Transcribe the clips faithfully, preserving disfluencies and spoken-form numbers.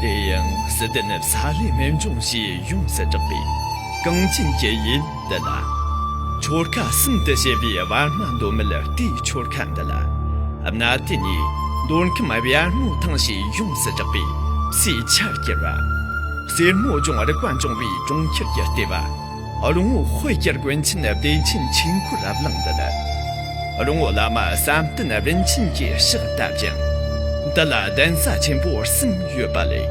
དེ་ཡང་སི་ཏན་ས་ལེ་སྨན་ལྗོངས་ཞེས་ཡོངས་སུ་གྲགས་པའི་གངས་ཅན་གྱི་ཡུལ་འདི་ལ། ཆོལ་ཁ་གསུམ་དུ་བྱས་པའི་བར་མ་མདོ་སྨད་ལྟའི་ཆོལ་ཁ་འདི་ལ། གནའ་དུས་ནས་མདོ་ཁམས་དབྱར་མོ་ཐང་ཞེས་ཡོངས་སུ་གྲགས་པའི་སའི་ཆར་གྱུར་པ། སེར་མོ་ལྗོངས་རིག་པ་འབྱུང་བའི་གྲོང་ཁྱེར་གྱི་ལྟེ་བ། རོང་བོ་དཔལ་གྱི་དགོན་ཆེན་བདེ་ཆེན་ཆོས་འཁོར་གླིང་འདི་ལ། རོང་བོ་བླ་མ་བསམ་གཏན་རིན་ཆེན་གྱིས་ཕྱག་བཏབ་ཅིང་། འདི་ལ་གདན་ས་ཆེན་པོ་གསུམ་ཡོད་པ་ལས།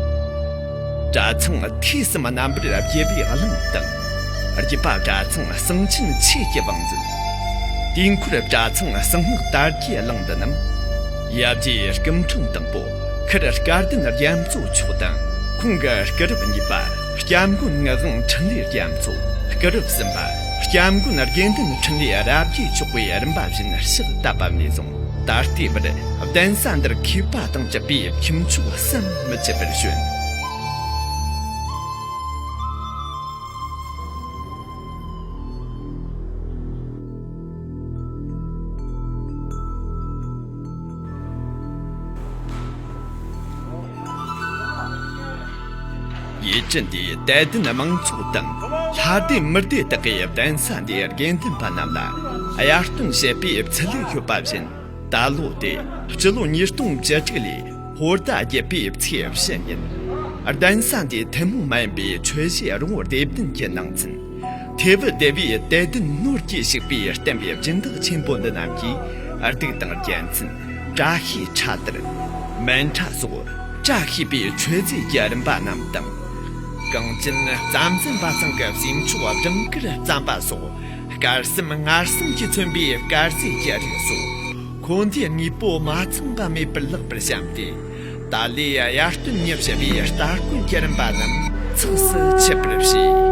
གྲྭ་ཚང་ཐོས་བསམ་རྣམ་པར་རྒྱལ་བའི་གླིང་དང་། རྒྱུད་པ་གྲྭ་ཚང་གསང་ཆེན་ཆོས་ཀྱི་བང་མཛོད། དུས་འཁོར་གྲྭ་ཚང་གསང་སྔགས་དར་རྒྱས་གླིང་འདི་རྣམས། ཡབ་རྗེ་སྐུ་ཕྲེང་དང་པོ་ཁུར་སྐལ་ལྡན་རྒྱ་མཚོ་མཆོག་དང་། ཁོང་གི་སྐུ་རབས་གཉིས་པ་སྐྱབས་མགོན་ངག་དབང་འཕྲིན་ལས་རྒྱ་མཚོ། སྐུ་རབས་གསུམ་པ་སྐྱབས་མགོན་དགེ་འདུན་འཕྲིན་ལས་རབ་རྒྱས་མཆོག་པའི་རིམ་པ་བཞིན་ཕྱག་བཏབ་པ་ནས་བཟུང་ད་ལྟའི་བར་གདན་ས་འདིར་མཁས་པ་དང་བཅས་པའི་ཁྱུ་མཆོག་བསམ་མི་ཁྱབ་པར་བྱོན། ཡུལ་གྲུ་འདིའི་དད་ལྡན་དམངས་ཚོགས་དང་ལྷ་སྡེ་མི་སྡེ་དག་གིས་གདན་ས་འདིའི་དགེ་འདུན་པ་རྣམས་ལ་དབྱར་སྟོན་བྱེད་པའི་ཚུལ་ཡོད་པ་བཞིན། ད་ལོ་དེ་སྤྱི་ལོ་ཉིས་སྟོང་བཅུ་དྲུག་ལོའི་ཧོར་ཟླ་བརྒྱད་པའི་ཚེས་བཞི་ཉིན། གདན་ས་འདིའི་ཐུན་མོང་མ་ཡིན་པའི་ཆོས་གཞིས་རོང་བོ་སྡེ་བདུན་གྱི་ནང་ཚན། ཐེ་བི་དེ་བའི་དད་ལྡན་ནོར་གྱིས་ཕྱུག་པའི་བསྟན་པའི་སྦྱིན་བདག་ཆེན་པོ་འདི་རྣམས་ཀྱིས་གདུགས་དང་རྒྱལ་མཚན། བཀྲ་ཤིས་ཁྲ་དར། མཎྜལ་སོགས་བཀྲ་ཤིས་པའི་མཆོད་རྫས་ཀྱི་རིམ་པ་རྣམས་དང་། གངས་ཅན་རྩྭ་འཛིན་པ་ཚང་གི་བྱིན་མཆོག་སྦྲང་དཀར་རྩམ་པ་སོགས་དཀར་སེམས་མངར་སེམས་ཀྱིས་མཚོན་པའི་དཀར་ཟས་ཀྱི་རིགས་སོགས། འཁོར་འདས་དངོས་པོ་མ་ཚང་བ་མེད་པར་ལེགས་པར་བཤམས་ཏེ། ད་ལོའི་དབྱར་སྟོན་ཉིན་བྱེད་པའི་སྟ་གོན་གྱི་རིམ་པ་རྣམས་ཚོགས་སུ་མཆོད་པར་བྱས།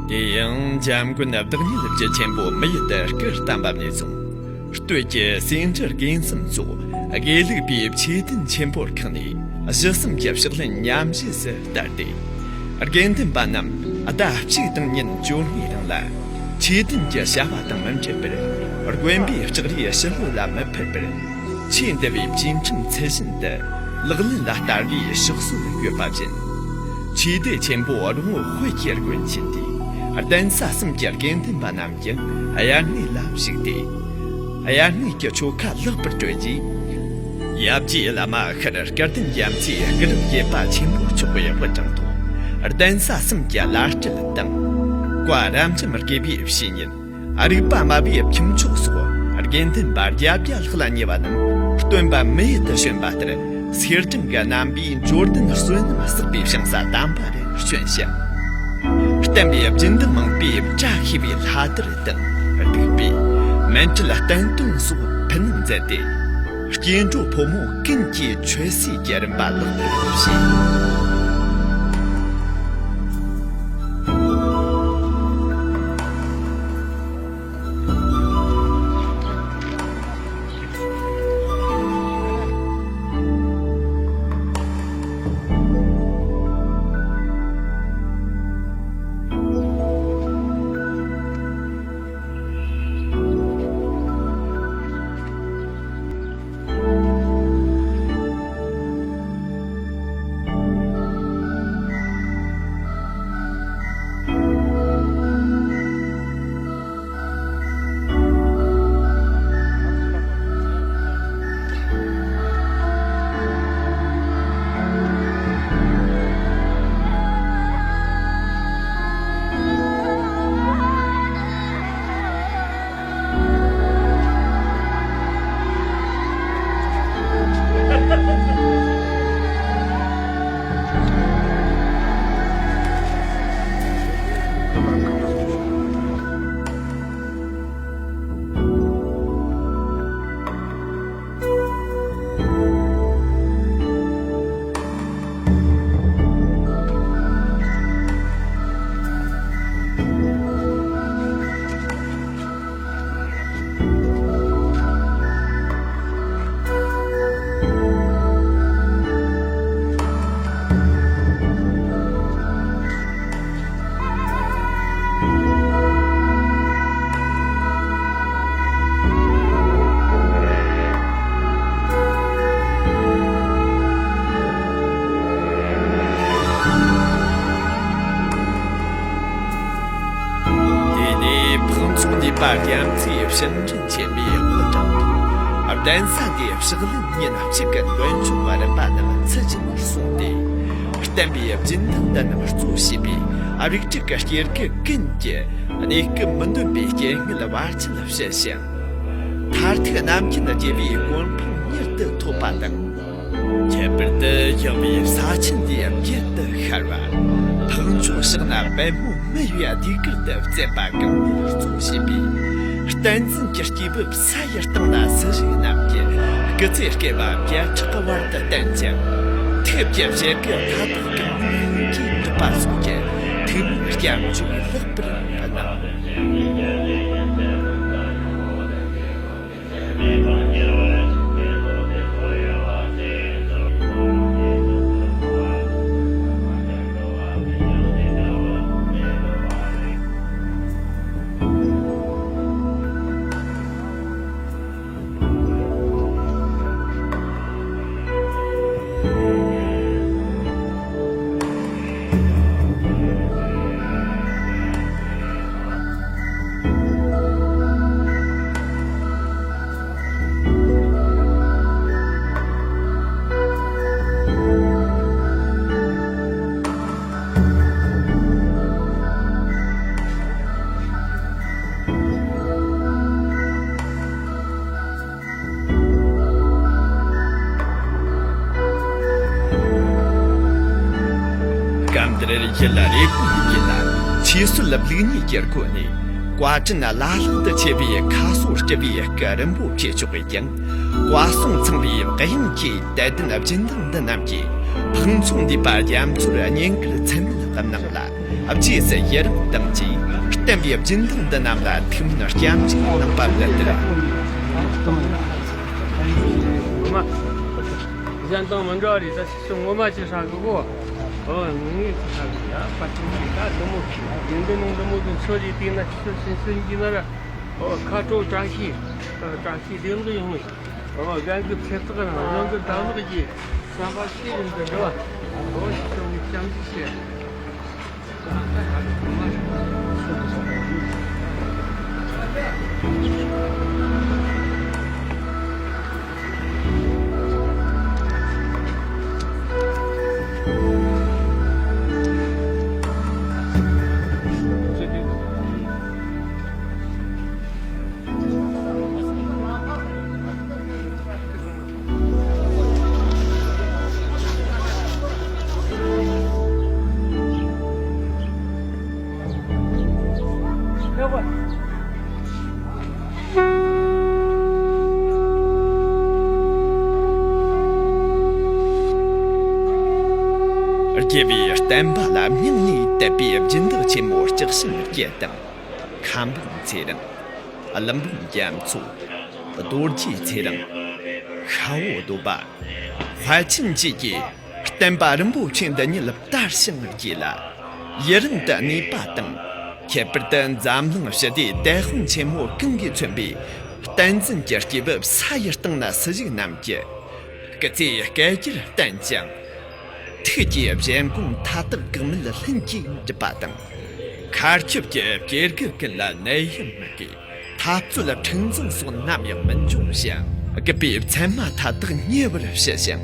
དེ་ཡང་འཇམ་མགོན་བདག་ཉིད་རྗེ་ཆེན་པོ་མི་ཡུལ་དུ་སྐུ་བལྟམས་པ་ནས་བཟུང་། སྟོད་ཀྱི་སེ་འབྲས་དགེ་གསུམ་སོགས་དགེ་ལུགས་པའི་ཆོས་ལྡན་ཆེན་པོར་ཁེངས་ནས་གཞི་གསུམ་གྱི་ཕྱག་ལེན་མཉམ་བཞེས་སུ་བསྟར་ཏེ། དགེ་འདུན་པ་རྣམས་ཟླ་གཅིག་དང་ཉིན་བཅོ་ལྔའི་རིང་ལ་ཆོས་ལྡན་གྱི་བྱ་བ་དང་མི་འབྲལ་བར་དགོན་པའི་ལྕགས་རིའི་ཕྱི་ལོ་ལ་མི་ཕེབས་པར། ཆོས་འདུལ་བའི་བཅས་ཁྲིམས་ཚུལ་བཞིན་དུ་ལག་ལེན་ལ་བསྟར་བའི་ཕྱག་སྲོལ་ཡོད་པ་བཞིན། ཆོས་སྡེ་ཆེན་པོ་རོང་བོ་དཔལ་གྱི་དགོན་ཆེན་དེའི་གདན་ས་གསུམ་གྱི་དགེ་འདུན་པ་རྣམས་ཀྱིས་དབྱར་གནས་ལ་བཞུགས་ཏེ། དབྱར་གནས་ཀྱི་ཆོ་ག་ལེགས་པར་གྲོལ་རྗེས། ཡབ་རྗེ་བླ་མ་ཤར་སྐལ་ལྡན་རྒྱ་མཚོའི་སྐུ་རབས་བརྒྱད་པ་ཆེན་པོ་མཆོག་པའི་དབུ་དྲངས་ཐོག་གདན་ས་གསུམ་གྱི་བླ་སྤྲུལ་དང་། བཀའ་རབ་འབྱམས་དགེ་བའི་བཤེས་གཉེན། རིག་པ་སྨྲ་བའི་ཁྱུ་མཆོག་སོགས་དགེ་འདུན་པ་བརྒྱད་བརྒྱ་ལྷག་ལ་ཉེ་བ་རྣམས་སྟོན་པ་མི་ཡུལ་དུ་བྱོན་པ་ལྟར། སེར་སྦྲེང་གི་རྣམ་པའི་འབྱོར་ལྡན་བསོད་ནམས་བསགས་པའི་ཞིང་ས་དམ་པ་རུ་བྱོན་ཞིང་། བསྟན་པའི་སྦྱིན་བདག་མང་པོས་བཀྲ་ཤིས་པའི་ལྷ་དར་དང་། བདུག་སྤོས། མཎྜལ་བསྟན་དོན་སོགས་ཕུལ་མཛད་དེ། སྐྱེ་འགྲོ་ཕོ་མོ་ཀུན་གྱི་ཆོས་སྲིད་ཀྱི་རིམ་པ་ལེགས་པར་བྱས། དེ་ནས་ཕུན་ཚོགས་འདུས་པ་རྒྱ་མཚོའི་ཕྱག་མགྲིན་ཆེན་པོའི་དབུ་དྲངས་ཏེ། གདན་ས་འདིའི་ཕྱག་ལེན་ཉིན་གཅིག་གི་འདོན་ཆོག་པ་རིམ་པ་རྣམས་ཚུལ་བཞིན་གསུངས་ཏེ། བསྟན་པའི་སྦྱིན་བདག་འདི་རྣམས་གཙོ་བྱས་པའི་རིགས་དྲུག་གི་སྐྱེ་རྒུ་ཀུན་གྱི་གནས་སྐབས་མི་འདོན་པའི་རྐྱེན་ངན་བར་ཆད་ཞི་ཞིང་། མཐར་ཐུག་རྣམ་མཁྱེན་རྒྱལ་བའི་གོ་འཕང་མྱུར་དུ་ཐོབ་པ་དང་། ཁྱད་པར་དུ་ཡངས་པའི་ས་ཆེན་འདིའི་རྒྱལ་དུ་ཤར་བ། འཕགས་མཆོག་ཕྱག་ན་པདྨོ་མི་གཡོ་བའི་ཟློས་གར་དུ་བསྩལ་པ་གང་ཉིད་གཙོ་བྱས་པའི་བསྟན་འཛིན་གྱི་སྐྱེས་བུ་ས་ཡི་སྟེང་ན་སྲིད་ཞིའི་རྣམས་ཀྱི་སྐུ་ཚེ་བསྐལ་པ་བརྒྱ་ཕྲག་གི་བར་དུ་བརྟན་ཅིང་། ཐེག་བརྒྱད་ཞལ་གྱི་མཐའ་དག་གི་ངོ་བོ་ཀྱིས་གྲུབ་པ་སོགས་ཀྱི་ཐུགས་སྨོན་སྐྱབས་འཇུག་ལེགས་པར་གནང་། སྐབས་འདིར་ཡུལ་རེ་ཀུན་ཡིན་ལ་ཆོས་སྲོལ་ལུགས་གཉིས་ཀྱི་སྒོ་ནས་བཀའ་དྲིན་བླ་ལྷག་ཏུ་ཆེ་བའི་ཁ་སོ་སྤྲུལ་པའི་སྐུ་རིན་པོ་ཆེ་མཆོག་གིས་ཀྱང་བཀའ་སྲུང་ཚངས་པའི་དབྱངས་ཀྱིས་དད་ལྡན་སྦྱིན་བདག་འདི་རྣམས་ཀྱིས་ཕུན་ཚོགས་འདུས་པ་རྒྱ་མཚོར་བསྙེན་བཀུར་མཚན་སྨད་གནང་ལ། རྗེས་སུ་ཡི་རང་དང་བཅས་བསྟན་པའི་སྦྱིན་བདག་འདི་རྣམས་ལ་ཐུགས་སྨོན་སྐྱབས་འཇུག་གནང་བ་འདི་ལྟར། ངོ་མ་གཞན་དང་མི་འདྲ་བ་རེད། ད་ཁྱེད་ཚོ་ངོ་མ་ཅི་ཧྲ་གི་གོ། ཨོ་ངུ་ངུ་ཅི་ཧྲ་གི་ཡ་པ་ཅི་མ་རེད། ད་འདི་མོ་ཡིན་འདི་ནང་འདི་མོ་གི་མཆོད་རེ་བལྟས་ན་ཁྱེད་ཚོ་སེམས་སུ་འགྱིས་ན་ར། ཨོ་ཁ་དྲོ་བཀྲ་ཤིས། བཀྲ་ཤིས་བདེ་ལེགས་ཡོང་བའི། ཨོ་རྒན་གི་ཚེ་ཐག་རིང་རང་གི་དམ་ལག་ཡིན། བསམ་པ་ཤེས་ཡིན་དུ་འགྲོ་བ། ཨོ་ཁྱེད་ཚོ་ངས་སྐྱབས་འཇུག་བྱེད། རྒྱལ་བའི་བསྟན་པ་ལ་སྙིང་ནས་དད་པའི་སྦྱིན་བདག་ཆེན་མོ་ལྕགས་ཞིང་རྒྱལ་དང་། ཁམས་པ་ཚེ་རིང་། བློན་འབུམ་རྒྱ་མཚོ། རྡོ་རྗེ་ཚེ་རིང་། ཤ་བོ་རྡོ་པ། དཔལ་ཆེན་བཅས་ཀྱིས་བསྟན་པ་རིན་པོ་ཆེ་འདི་ཉིད་དར་ཞིང་རྒྱས་ལ། ཡུན་རིང་དུ་གནས་པ་དང་། ཁྱད་པར་དུ་འཛམ་གླིང་ཞི་བདེའི་དེད་དཔོན་ཆེན་མོ་གང་གིས་མཚོན་པའི་བསྟན་འཛིན་གྱི་སྐྱེས་བུ་ས་ཡི་སྟེང་ན་སྲིད་ཞིའི་རྣམས་ཀྱི་སྐུ་ཚེ་བསྐལ་བརྒྱར་བརྟན་ཅིང་། ཐུགས་ཀྱི་གཞན་དགོངས་མཐའ་དག་འགག་མེད་ལྷུན་གྱིས་འགྲུབ་པ་དང་། མཁའ་ཁྱབ་ཀྱི་སྐྱེ་རྒུ་ཀུན་ལ་ནད་ཡམས་མི་དགོས། འཐབ་རྩོད་འཁྲུག་འཛིང་སོགས་ནམ་ཡང་མི་འབྱུང་ཞིང་། རྒུད་པའི་མཚན་མ་མཐའ་དག་ཉེ་བར་ཞི་ཞིང་།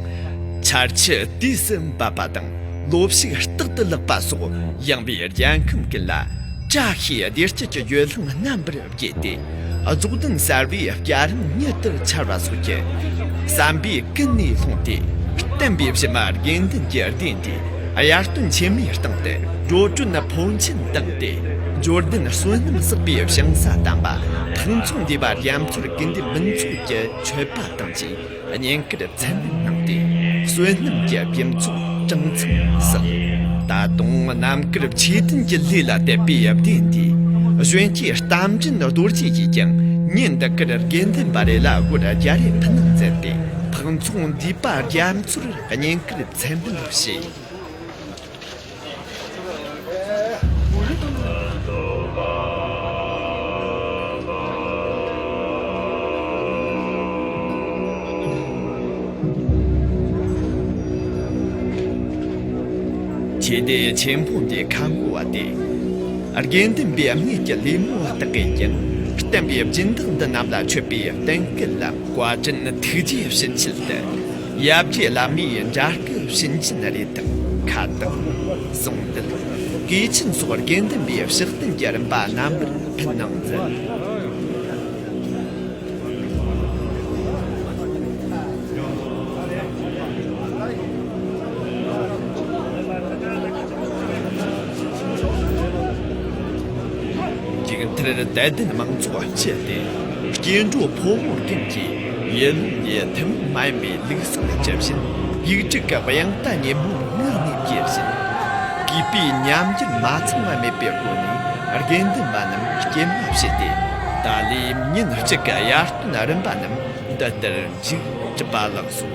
ཆར་ཆུ་དུས་སུ་འབབ་པ་དང་། ལོ་ཕྱུགས་རྟག་ཏུ་ལེགས་པ་སོགས་ཡངས་པའི་རྒྱལ་ཁམས་ཀུན་ལ་བཀྲ་ཤིས་བདེ་སྐྱིད་ཀྱི་ཡུལ་ལྷུང་རྣམ་པར་རྒྱས་ཏེ། རྫོགས་ལྡན་གསར་བའི་སྐྱ་རེངས་ཉིད་དུ་འཆར་བ་སོགས་ཀྱི་བསམ་པས་ཀུན་ནས་བསླངས་ཏེ། བསྟན་པའི་གཞི་མ་དགེ་འདུན་གྱི་སྡེ་འདིའི་དབྱར་སྟོན་ཆེན་མོའི་སྟེང་དུ་འགྲོ་གྲོན་ཕོན་ཆེན་བཏང་སྟེ། འབྱོར་ལྡན་བསོད་ནམས་བསགས་པའི་ཞིང་ས་དམ་པ་ཕུན་ཚོགས་འདུས་པ་རྒྱ་མཚོར་དགེ་འདུན་མི་ཚོགས་ཀྱི་མཆོད་པ་དང་བཅས། བསྙེན་བཀུར་མཚན་སྨད་གནང་སྟེ། བསོད་ནམས་ཀྱི་ཕུན་ཚོགས་གྲངས་མཚམས་བསགས། ད་དུང་རྣམ་དཀར་ཆོས་ལྡན་གྱི་ལས་ལ་དད་པའི་སྡེ་འདིའི་གཞོན་སྐྱེས་རྟ་མགྲིན་རྡོ་རྗེ་ཡིས་ཀྱང་ཉིན་འདི་གར་དགེ་འདུན་པ་རེ་ལ་སྒོར་བརྒྱ་རེ་ཕུལ་གནང་མཛད་དེ། ཕུན་ཚོགས་འདུས་པ་རྒྱ་མཚོར་བསྙེན་བཀུར་མཚན་སྨད་བྱས། ཆོས་སྡེ་ཆེན་པོ་འདིའི་ཁ་ངོ་བ་སྟེ། དགེ་འདུན་པའི་དངོས་ཀྱི་ལས་མོ་བ་དག་གིས་ཀྱང་བསྟན་པའི་སྦྱིན་བདག་འདི་རྣམས་ལ་མཆོད་པའི་བསྟན་སྐུལ་ལམ། བཀའ་དྲིན་ཐུགས་རྗེའི་བྱིན་ཆད་དུ། ཡབ་རྗེ་བླ་མའི་འདྲ་སྐུ་བྱིན་ཅན་རེ་དང་། ཁ་བཏགས། ཟུང་འབྲེལ། གོས་ཆེན་སོགས་དགེ་འདུན་པའི་ཕྱག་རྟེན་གྱི་རིམ་པ་རྣམ་པར་ཕུལ་གནང་མཛད། མཇུག་མཐར་དད་ལྡན་མང་ཚོགས་སྤྱི་དེ་སྐྱེ་འགྲོ་ཕོ་མོ་ཀུན་གྱིས་ཡུལ་ལུང་ནས་ཐུན་མོང་མ་ཡིན་པའི་ལུགས་སྲོལ་ཇི་བཞིན། ཡིག་དྲུག་གི་དབྱངས་རྟ་ཉིན་མོར་ངུས་ནས་བརྗོད་བཞིན། གུས་པས་ཉམས་འགྱུར་མ་ཚང་བ་མེད་པའི་སྒོ་ནས་དགེ་འདུན་པ་རྣམས་སྐྱེལ་མ་བྱས་ཏེ། ད་ལོའི་ཉིན་གཅིག་གི་དབྱར་སྟོན་རིམ་པ་རྣམས་འདི་ལྟར་མཇུག་གྲུབ་པ་ལགས་སོ།